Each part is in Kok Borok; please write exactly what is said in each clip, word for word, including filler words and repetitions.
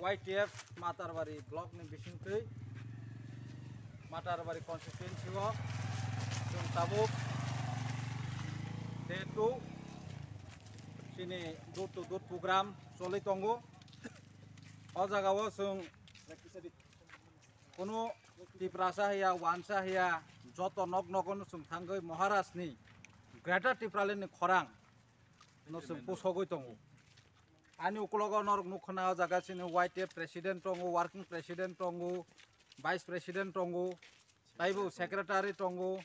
Y T F Matarbari block ni bisingtwi Matarbari constituency o chwng tabuk day two chini door to door program choli tongo. O jaga o chwng kunu Tiprasa hiya, wansa hiya, joto nok nogo no chwng thangwi Maharaj ni Greater Tipraland ni khorang no chwng pusogwi tongo. Ani ukulogo norok nukha na o jaga chini Y T F president tongo, working president tongo, vice president tongo, taibo secretary tongo,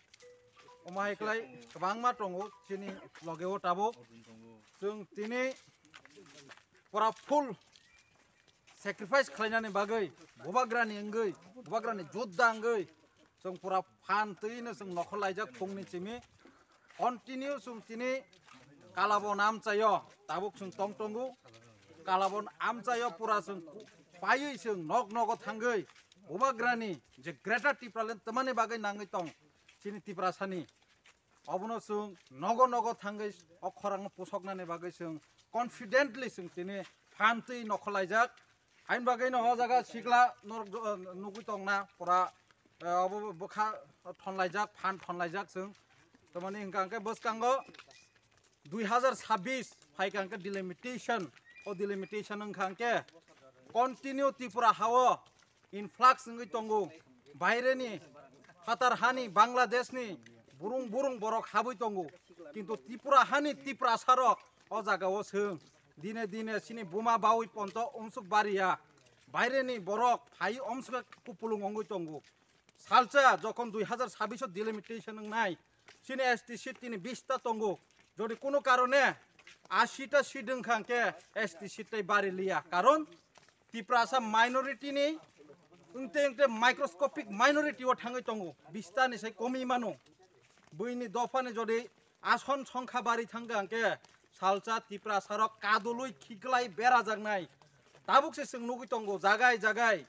omo hai kwlai kwbangma tongo chini loge o tabuk. Chwng tini pura full sacrifice khlainani bagwi, bubagrani wngwi, bubagrani jodda wngwi, chwng pura phan twi no chwng nokhor laijak phungni simi. Continue chwng tini Kalabon amchaio tabuk chwng tong tongo. Kalabon amchaio pura chwng paiwi chwng nok nogo thangwi bubagrani je Greater Tipraland twmani bagwi nangwi tong chini Tiprasani. Obono chwng nogo nogo thangwi o khorangno pusoknani bagwi chwng confidently chwng tini phan twi nokhor laijak. Haini bagwi no o jaga sikla norok jo-, nugwi tongna pura, eh, obo bwkha thonlaijak, phan thonlaijak chwng. Tamani hwnkha hwnkhe bwskango dui hazar sabbish phaikha hwnkhe delimitation, o delimitation wngkha hwnkhe continue Tripura hao influx wngwi tongo, baireni phatar hani Bangladeshni burung burung borok habwi tongo, kintu Tripura hani Tiprasarok o jagao chwng dine dine chini buma bawi ponto umsuk bariya, baireni borok phai omsuk kupulung wngwi tongo. Salsa jokhon dui hazar sabbish o delimitation wngnai, chini S T seat tini bish ta tongo, jodi kuno karone ashi ta seat wngkha hwnkhe S T seat tai bari liya, karon Tiprasa minority ni wngte wngte microscopic minority o thangwi tongo, bista ni sai komi mano. Buini dopha ni jodi ason songkha bari thangkha hwnkhe salsa Tiprasa rok kadulwi khiklai berajaknai. Tabuk se chwng nugwi tongo jagai jagai.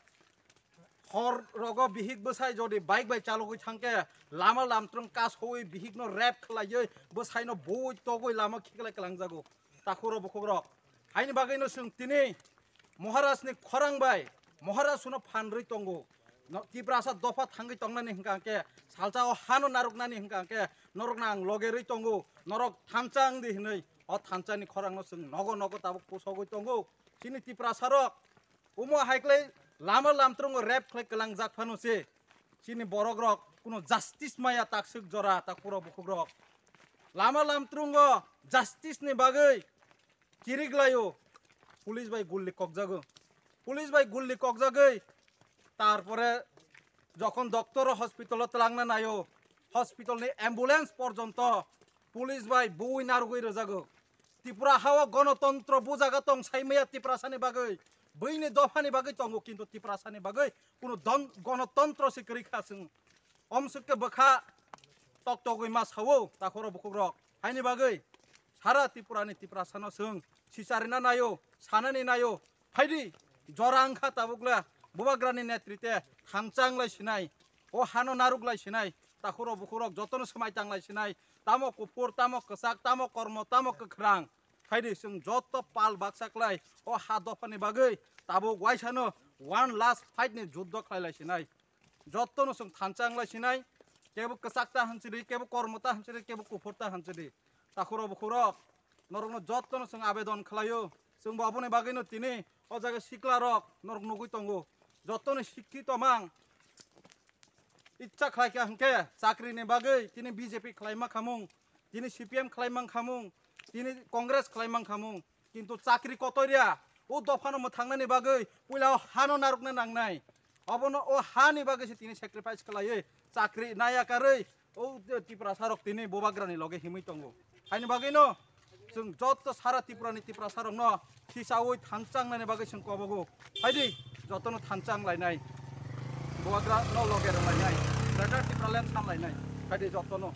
Hor rogo bihik bwsai jodi bike bai chalogwi thangkhe lama lamtrwng kasowi bihikno rape khlaiwi bwsaino bui togwi lama khiklai kwlangjago. Takhuro bukhukrok. Haini bagwino chwng tini Maharajni khorang bai Maharaj suno phan rwi tongo. No, Tiprasa dopha thangwi tongnani hwnkha hwnkhe, salsa o hano narwknani hwnkha hwnkhe, norokno ang loge rwi tongo, norok thansa wngdi hwnwi o thansani khorangno chwng nogo nogo tabuk pusogwi tongo. Chini Tiprasarok omo hai khlai lama lamtrwngo rape khlai kwlangjak phano se. Chini borokrok kuno justice maya takswk jora takhuro bukhukrok. Lama lamtrwngo justice ni bagwi chiriklaio, police bai gulli kokjago. Police bai gulli kokjagwi, tarpore jokhon doctor o hospital o twlangna naio, hospital ni ambulance porjonto police bai bui narwgwi rwjago. Tripura hao gonotontro bujaga tong saimaya Tiprasani bagwi, buini dophani bagwi tongo, kintu Tiprasani bagwi kuno don-, gonotontro se kwrwi kha chwng. Omswk khe bwkha toktogwi ma sao takhuro bukhukrok. Haini bagwi sara Tripurani Tiprasano chwng sicharina naio, sanani naio. Phaidi jora wngkha tabukla bubagrani netrite thansa wnglai sinai, o hano narwk lai sinai, takhuro bukhukrok jotono swmai tanglai sinai, tamo kuphur, tamo kwchak, tamo kormo, tamo kwkhrang. Phaidi chwng joto pal baksa khlai o ha dophani bagwi tabuk waisano one last fight ni juddo khlai lai sinai. Jotono chwng thansa wnglai sinai, kebo kwchak ta hwnchidi, kebo kormo ta hwnchidi, kebo kuphur ta hwnchidi. Takhuro bukhukrok, norokno jotono chwng abedon khlaio. Chwngbo aboni bagwino tini o jaga siklarok norok nugwi tongo. Jotono sikkito mang icha khlaikha hwnkhe chakrini bagwi tini B J P khlaima khamung, tini C P M khlaimang khamung, tini Congress khlaimang khamung. Kintu chakri kotoria, o dophano mwthangnani bagwi puila o hano narwkna nangnai. Obono o hani bagwi se tini sacrifice khlaiwi chakri naya karwi o Tiprasarok tini bubagrani loge himwi tongo. Haini bagwino chwng joto sara Tripurani Tiprasarokno sisawi thansa wngnani bagwi chwng kobogo. Phaidi jotono thansa wnglainai, bubagrano loge rwlainai, Greater Tipraland sanlainai. Phaidi jotono